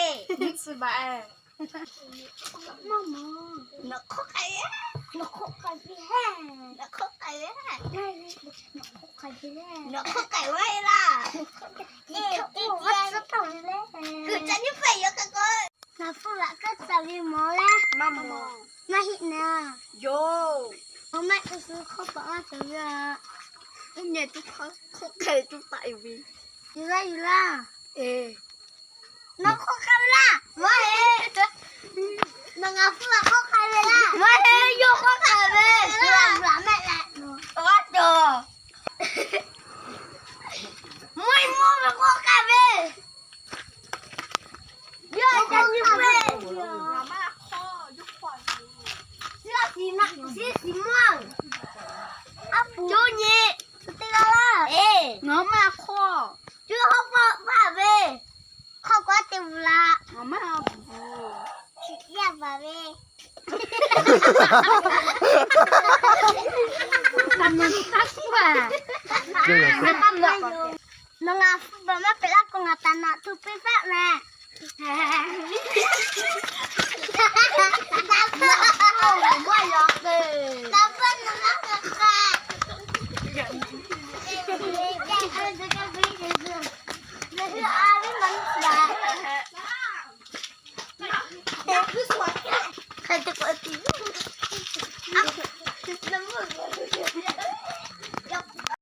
Nawˬ hk'oˆ k'ai ve, nawˬ hk'oˆ k'ai ve, nawˬ hk'oˆ k'ai ve, nawˬ hk'oˆ k'ai ve, nawˬ hk'oˆ k'ai ve laˇ. Kuˬ ca nyiˇ hpehꞈ yoˬ k'o. Ngaˬ hpfuhˇ laꞈ k'aˉ ca ve mawˬ leh maˇ heˆ na. Yoˬ. Awˬ mehˆ k'o suh hk'oˆ paˍ maˇ cawˬ ve a. Uˉ nyi tuˬ hk'oˆ hk'e tuˬ taˆ e ve. Yuˬ laˇ, yuˬ laˇ. Nawˬ hk'oˆ k'ai ve laˇ. Maˇ heˆ. Nawˬ ngaˬ hpfuhˇ laꞈ hk'oˆ k'ai ve laˇ. Maˇ heˆ, yawˇ hk'oˆ k'ai ve. Laˬ mehˆ leh. Aˉ cawˬ. Mvuhˇ mvuhˇ ve hk'oˆ k'ai ve. Yawˇ ca nyi ve. Cuˇ nyi. Cuˇ teˇ g'aˇ laˇ. Ngaˬ maˇ hk'awˇ. Cuˇ hawˉ pawˆ hpaˇ ve. Hk'awˇ k'o a te vu la. Ngaˬ maˇ bvuhˬ. Yaˇ baˬ ve. Nawˬ ngaˬ hpfuhˇ baˬ maˇ pehꞈ laˇ k'o ngaˬ taˍ naꞈ tuˬ piˇ hpaˆ meh. Hk'e te k'o ti